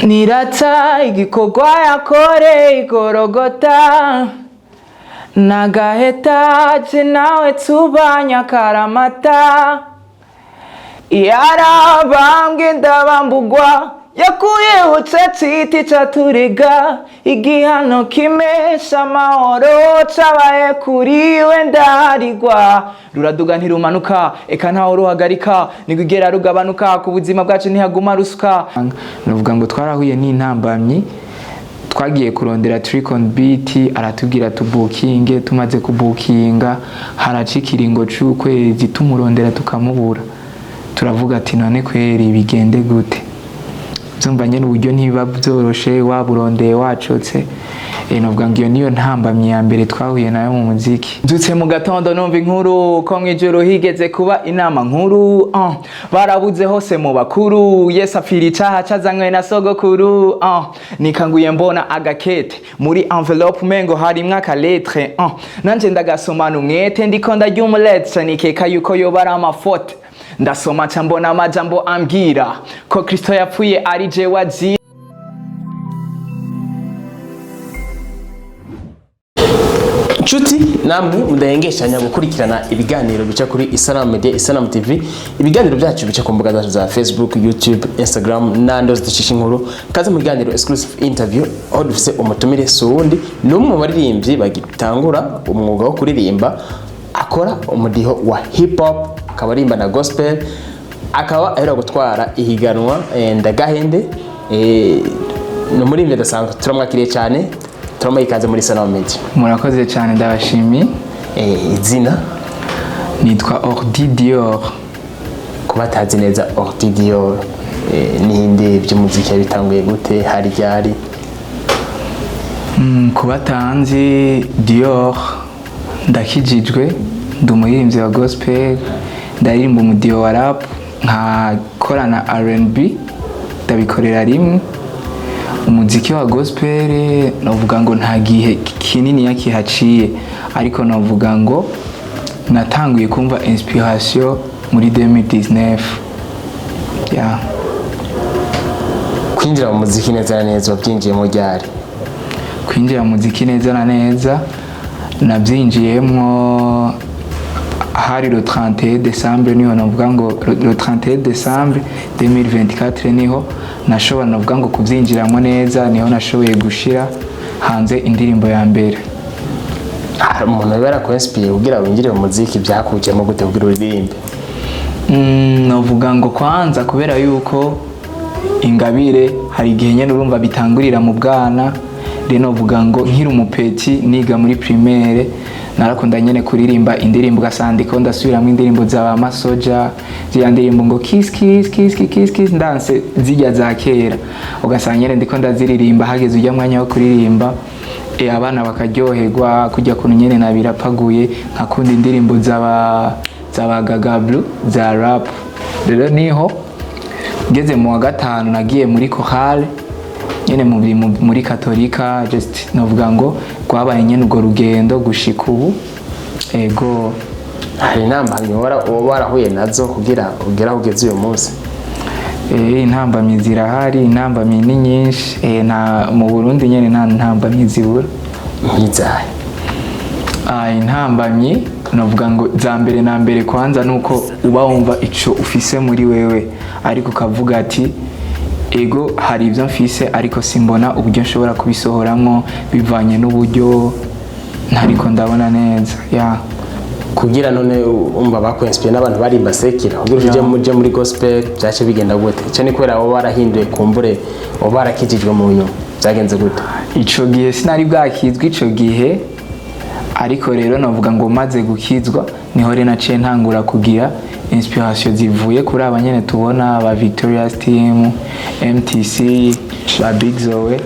Nirata igikorwa yakoreye igorogota nagaheta je nawe tubanya karamata yarabambwe ndabambugwa yakuyeho caciti caturega igihano kimesha amahoro cabaye kuri we ndarigwa ruraduga ntirumanuka eka ntawe ruhagarika ntigwigera rugabanuka ku buzima bwacu ntihaguma rusuka. Nuvuga ngo twarahuye n'intambamyi. Twagiye kurondera Trick on Beat, aratubwira tubukinge. Tumaze kubukinga haraca ikiringo c'ukwezi tumurondera tukamubura. Turavuga ati: "None kweri bigende gute?" Byumva nyene uburyo ntibiba byoroshe waburondeye wacotse. Novuga ngo iyo niyo ntambamyi ya mbere twahuye nayo mu muziki. Mbyutse mu gatondo numva inkuru ko mw'ijoro higeze kuba inama nkuru, barabuze hose mu bakuru. Yesu apfira icaha cazanywe na sogokuru. Nikanguye mbona agakete muri envelope, umengo harimwo akaletre. Nanje ndagasomana umwete, ndiko ndarya umulete, nikeka yuko yoba ari amafote. Ndasoma nca mbona amajambo ambwira ko Kristo yapfuye ari jewe azira. Nshuti namwe mudahengeshanya gukurikirana ibiganiro bica kuri Isanamu Media, Isanamu TV, ibiganiro byacu bica ku mbuga zacu za Facebook, YouTube, Instagram n'andi hose ducisha inkuru. Kaze mu biganiro exclusive interview, aho dufise umutumire si uwundi, ni umwe mu baririmbyi bagitangura umwuga wo kuririmba, akora umudiho wa hip hop, akaba aririmba na gospel, akaba aheruka gutwara ihiganwa Ndagahende. Ni umuririmbyi adasanzwe. Turamwakiriye cyane, turamuha ikaze muri Isanamu Media. Murakoze cyane, ndabashimiye. Izina? Nitwa Ordi Dior. Kuba atazi neza Ordi Dior, n'indi by'umuziki yabitanguye gute, hari ryari? Ku batanzi Dior, ndakijijwe, ndi umuririmbyi wa gospel, ndaririmba umudiho wa rap, nkakorana R&B, ndabikorera rimwe. Umuziki wa gospel novuga ngo nta gihe kinini kihaciye, ariko novuga ngo natanguye kumva inspiration muri 2019, yeah. Kwinjira mu muziki neza na neza wabyinjiyemo ryari? Kwinjira mu muziki neza na neza nabyinjiyemwo hari le 31 décembre, niho navuga ngo le 31 décembre 2024 niho nashobora navuga ngo kubyinjiramo neza, niho nashoboye gushira hanze indirimbo ya mbere. Hari umuntu aba yarakwinspiriye kugira winjire mu muziki? Byakujemo gute kugira uririmbe? Navuga ngo kwanza kubera yuko ingabire hari igihe nyene urumva bitangurira mu bwana. Rero novuga ngo nkiri umupeti niga muri primaire narakunda nyene kuririmba indirimbo, ugasanga ndiko ndasubiramwo indirimbo za ba Masoja, ziriya ndirimbo ngo kiss kiss kiss kiss kiss kiss dance, zirya za kera, ugasanga nyene ndiko ndaziririmba. Hageze ujya mwanya wo kuririmba, abana bakaryoherwa kujya kuntu nyene nabirapaguye. Nkakunda indirimbo z'aba Gaga Blue za rap. Rero niho ngeze mu wa gatanu nagiye muri chorale nyene muri katolika. Just novuga ngo rwabaye nyene urwo rugendo gushika ubu, ego. Hari intambamyi uba warahuye nazo kugira ugere aho ugeze uyu munsi? Intambamyi zirahari, intambamyi ni nyinshi. Nta mu Burundi nyene nta ntambamyi zibura. Nk'izahe? Ah, intambamyi novuga ngo za mbere na mbere kwanza nuko uba wumva ico ufise muri wewe, ariko ukavuga ati: "Ego, hari ibyo mfise, ariko simbona uburyo nshobora kubisohoramwo bivanye n'uburyo ntariko ndabona neza ya." Kugira none umva bakwinspiriye n'abantu barimba secular, kugira uje muje muri gospel byace bigenda gute? Cyo ni kubera wowe warahinduye, kumbure wowe warakijijwe mu nyuma, byagenze gute? Ico gihe sinari bwakizwa ico gihe, ariko rero navuga ngo maze gukizwa niho rero naciye ntangura kugira inspiration zivuye kuri aba nyene tubona ba Victoria's Team, MTC, ba Big Zoe.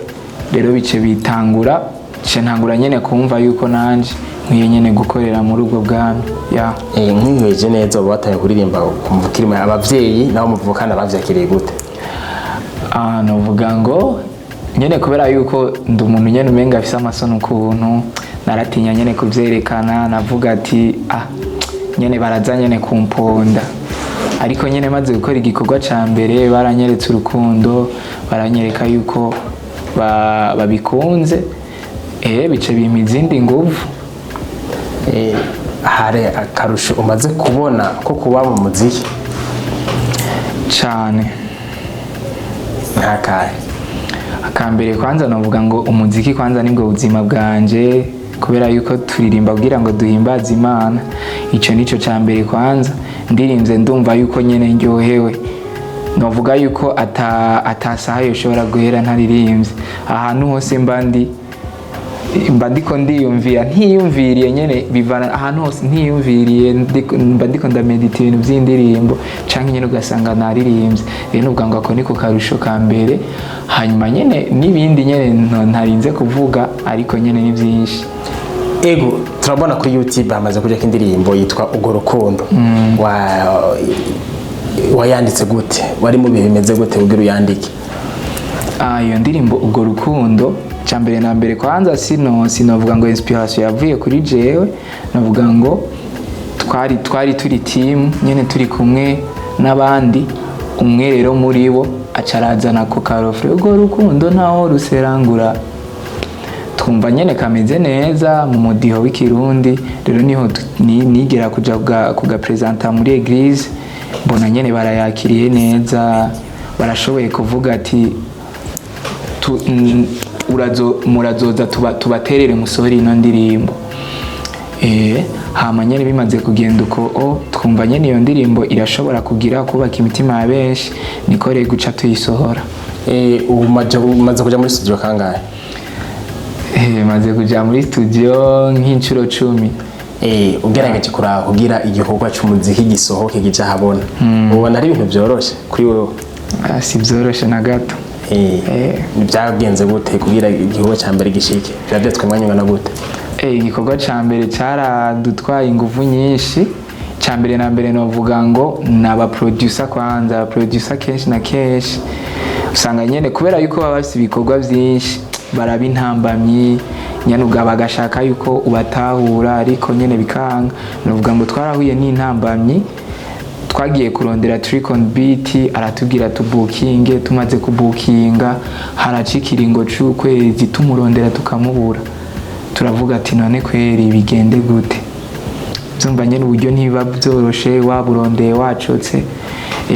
Rero bice bitangura, ce ntangura nyene kumva yuko nanje nkwiye nyene gukorera muri ubwo bwami, ya. Nkihweje neza, uba watangiye kuririmba ukumva ukiri abavyeyi nabo muvukana bavyakiriye gute? Ah, novuga ngo nyene kubera yuko ndi umuntu nyene umenga afise amasoni ukuntu, naratinya nyene kuvyerekana. Navuga ati: "Ah, nyene baraza nyene kumponda." Ariko nyene maze gukora igikorwa ca mbere, baranyeretse urukundo, baranyereka yuko babikunze, bice bimpa izindi nguvu. Hari akarusho umaze kubona ko kuba mu muziki? Cane. Nk'akahe? Akambere kwanza novuga ngo umuziki kwanza nibwo buzima bwanje, kubera yuko turirimba kugira ngo duhimbaze Imana. Ico nico ca mbere. Kwanza ndirimvye ndumva yuko nyene ndyohewe. Novuga yuko atasaha yoshobora guhera ntaririmbye. Ahantu hose mba ndi, mba ndiko ndiyumvira, ntiyumviriye nyene bivana ahantu hose, ntiyumviriye mba ndiko ndamedita ibintu by'indirimbo, canke nyene ugasanga naririmbye. Rero nuvuga ngo ako niko karusho ka mbere. Hanyuma nyene n'ibindi nyene ntarinze kuvuga, ariko nyene ni byinshi. Ego, turabona kuri YouTube hamaze kujyako indirimbo yitwa Urwo Rukundo. Wayanditse gute? Wari mu bihe bimeze gute kugira uyandike? Iyo ndirimbo Urwo Rukundo, cya mbere na mbere kwanza sinovuga ngo inspiration yavuye kuri jewe. Navuga ngo twari turi team nyene, turi kumwe n'abandi. Umwe rero muri bo aca arazana ku ka refrain: "Urwo rukundo ntaho ruserangura." Twumva nyene kameze neza mu mudiho w'Ikirundi. Rero niho nigera kuja kugapresenta muri église, mbona nyene barayakiriye neza, barashoboye kuvuga ati murazoza tubaterere musohore ino ndirimbo. Hama nyene bimaze kugenda uko, twumva nyene iyo ndirimbo irashobora kugira kubaka imitima ya benshi, niko rero guca tuyisohora. Umaze kuja muri studio kangahe? Maze kuja muri studio nk'inshuro 10. Ugerageje kuraba kugira igikorwa c'umuziki gisohoke kija ahabona, ubona ari ibintu vyoroshe kuri wewe? Ah, si vyoroshe na gato. Byagenze gute kugira igikorwa ca mbere gishike? Biba vyatwaye umwanya ungana gute? Igikorwa ca mbere caradutwaye inguvu nyinshi. Ca mbere na mbere novuga ngo ni abaproducer. Kwanza abaproducer kenshi na kenshi usanga nyene kubera yuko baba bafise ibikorwa vyinshi, baraba intambamyi nyene ubwa bagashaka yuko ubatahura, ariko nyene bikanga. Novuga ngo twarahuye n'intambamyi. Twagiye kurondera Trick on Beat, aratubwira tubukinge. Tumaze kubukinga, haraca ikiringo c'ukwezi tumurondera tukamubura. Turavuga ati: "None kweri bigende gute?" Byumva nyene uburyo ntibiba byoroshe, waburondeye wacotse.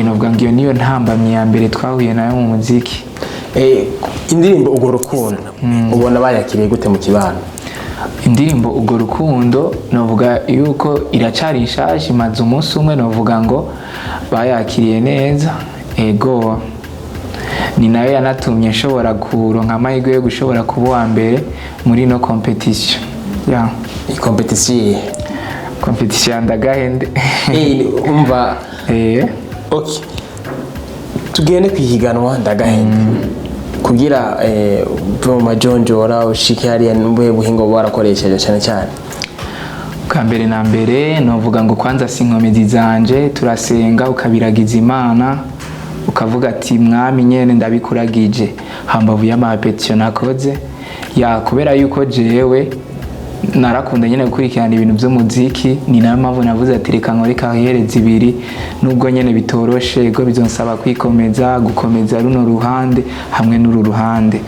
Novuga ngo iyo niyo ntambamyi ya mbere twahuye nayo mu muziki. Indirimbo Urwo Rukundo ubona bayakiriye gute mu kibano? Indirimbo Urwo Rukundo, novuga yuko iracari nshasha, imaze umunsi umwe. Novuga ngo bayakiriye neza, ego. Ni nayo yanatumye nshobora kuronka amahirwe yo gushobora kuba uwa mbere muri ino competition ya Competition iyihe? Competition ya Ndagahende. Umva. Okay, tugende kwihiganwa Ndagahende. Kugira uve mu majonjora ushike hariya, n'ubuhe buhinga uba warakoresheje cyane cyane? Bwa mbere na mbere novuga ngo kwanza si inkomezi zanje. Turasenga, ukabiragiza Imana, ukavuga ati: "Mwami, nyene ndabikuragije." Hambavu y'amapetition nakoze ya, kubera yuko jewe narakunda nyene gukurikirana ibintu by'umuziki, ni nayo mpamvu navuze ati: "Reka nkore carrière zibiri, nubwo nyene bitoroshe." Ego, bizonsaba kwikomeza, gukomeza runo ruhande hamwe n'uru ruhande.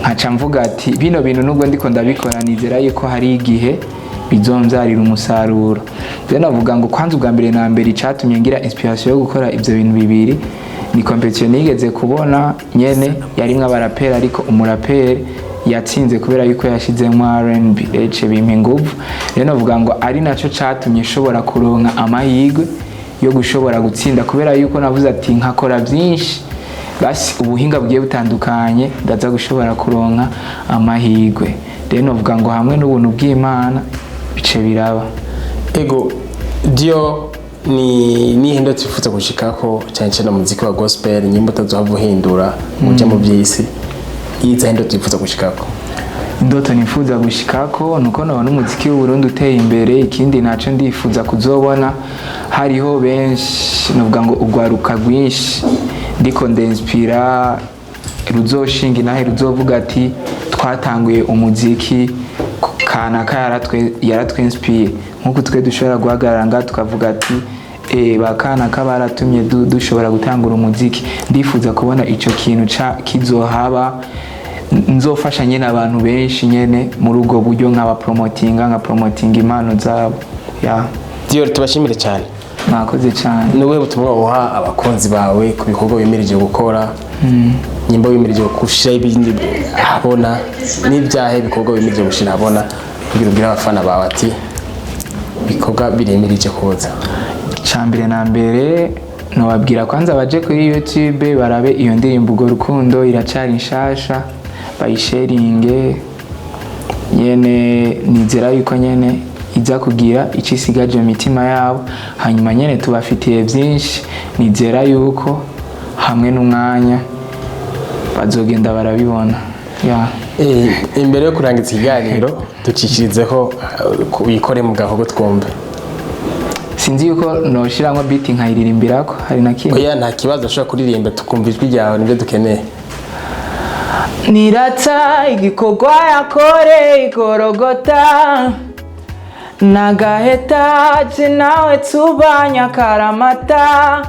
Nkaca mvuga ati: "Bino bintu nubwo ndiko ndabikora, nizera yuko hari igihe bizombyarira umusaruro." Rero navuga ngo kwanza ubwa mbere na mbere icatumye ngira inspiration yo gukora ivyo bintu bibiri ni competition nigeze kubona nyene yarimwo abaraperi, ariko umuraperi yatsinze kubera yuko yashizemo R&B. Rero bimpa inguvu. Rero navuga ngo ari naco catumye nshobora kuronka amahirwe yo gushobora gutsinda, kubera yuko navuze ati: "Nkakora byinshi, basi ubuhinga bugiye butandukanye, ndaza gushobora kuronka amahirwe." Rero navuga ngo hamwe n'ubuntu bw'Imana bice biraba. Ego, Dio, ni nihe ndo twifuza gushikako cyane cyane mu muziki wa gospel, nyimbo utazohava uhindura uja mu by'isi? Iza ndo twifuza gushikako? Indoto nifuza gushikako nuko nabona umuziki w'Uburundi uteye imbere. Ikindi naco ndifuza kuzobona hariho benshi, nuvuga ngo urwaruka rwinshi ndiko ndinspira, ruzoshinga inahe, ruzovuga ati: "Twatanguye umuziki kanaka yaratwinspiye." Nk'uko twe dushobora guhagarara ngaha tukavuga ati Bakanaka baratumye dushobora gutangura umuziki. Ndifuza kubona ico kintu ca kizohaba, nzofasha nyene abantu benshi nyene muri ubwo buryo, nkaba promotinga, nka promotinga impano zabo ya. Dior, tubashimire cyane. Mwakoze cyane. Ni ubuhe butumwa uha abakunzi bawe ku bikorwa wimirije gukora, nyimba wimirije gushyira ibindi ahabona, n'ibyahe ibikorwa wimirije gushyira ahabona, kugira ubwire abafana bawe ati ibikorwa biremirije kuza? Cambere na mbere nobabwira kwanza baje kuri YouTube barabe iyo ndirimbo Urwo Rukundo, iracari nshasha, bayisharinge nyene. Nizera yuko nyene iza kugira icyo isigaje mu mitima yabo. Hanyuma nyene tubafitiye byinshi, nizera yuko hamwe n'umwanya bazogenda barabibona ya. Imbere yo kurangiza ikiganiro, ducishirizeho wikore mu gahogo twumve. Sinzi yuko noshiramwo beat nkayiririmbirako, hari na kimwe. Oya, nta kibazo, ashobora kuririmba tukumva ijwi ryawe, nibyo dukeneye. Nirata igikorwa yakoreye igorogota nagahetaje nawe tubanya karamata,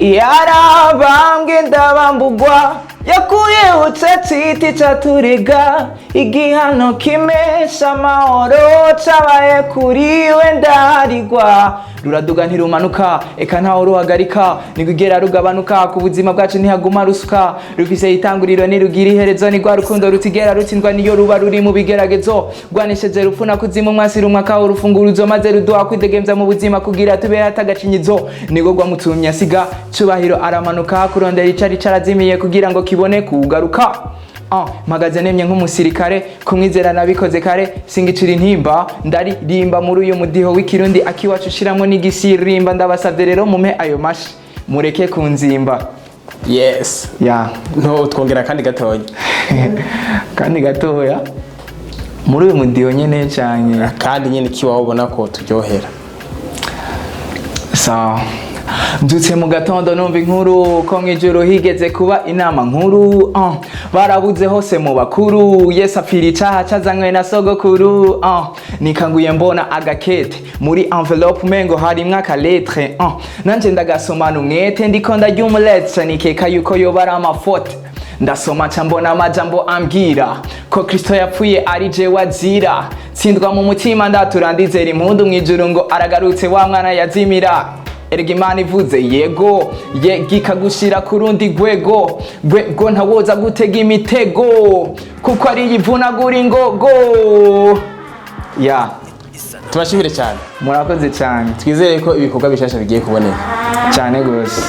yarabambwe ndabambugwa, yakuyeho citi caturega, igihano kimesha amahoro cabaye kuri we ndarigwa. Ruraduga ntirumanuka, eka ntawe ruhagarika, ntigwigera rugabanuka. Ku buzima bwacu ntihaguma rusuka, rufise itanguriro ntirugira iherezo. Ni rwa rukundo rutigera rutsindwa, niyo ruba ruri mu bigeragezo. Rwanesheje rupfu na kuzimu, mwasi rumwaka urufunguruzo, maze ruduha kwidegemvya mu buzima kugira tubeho atagacinyizo. Nirwo rwamutumye asiga cubahiro, aramanuka kurondera icari carazimiye kugira ngo kibone kugaruka. Mpagaze nemye nk'umusirikare, kumwizera nabikoze kare, singicira intimba, ndaririmba muri uyu mudiho w'ikirundi akiwacu ushiramwo n'igisirimba. Ndabasavye rero mumpe ayo mashi, mureke kunzimba. Yes. Ya. No twongera kandi gatoya. Kandi gatoya muri uyu mudiho nyene canke? Kandi nyine kiwaho ubona ko turyohera. Sawa. Mbyutse mu gatondo numva inkuru ko mw'ijuru higeze kuba inama nkuru, barabuze hose mu bakuru, Yesu apfira icaha cazanywe na sogokuru. Nikanguye mbona agakete muri envelope, umengo harimwo akaletre. Nanje ndagasomana umwete, ndiko ndarya umuletse, nikeka yuko yoba ari amafote. Ndasoma nca mbona amajambo ambwira ko Kristo yapfuye ari jewe azira. Tsindwa mu mutima, ndatura, ndizera impundu mw'ijuru ngo aragarutse wa mwana yazimira. Erega Imana ivuze yego, yego ikagushira ku rundi rwego rwego, ntawoza gutega imitego kuko ari ivunagura ingogo ya. Tubashimire cyane. Murakoze cyane. Twizere ko ibikorwa bishasha bigiye kuboneka. Cyane gose.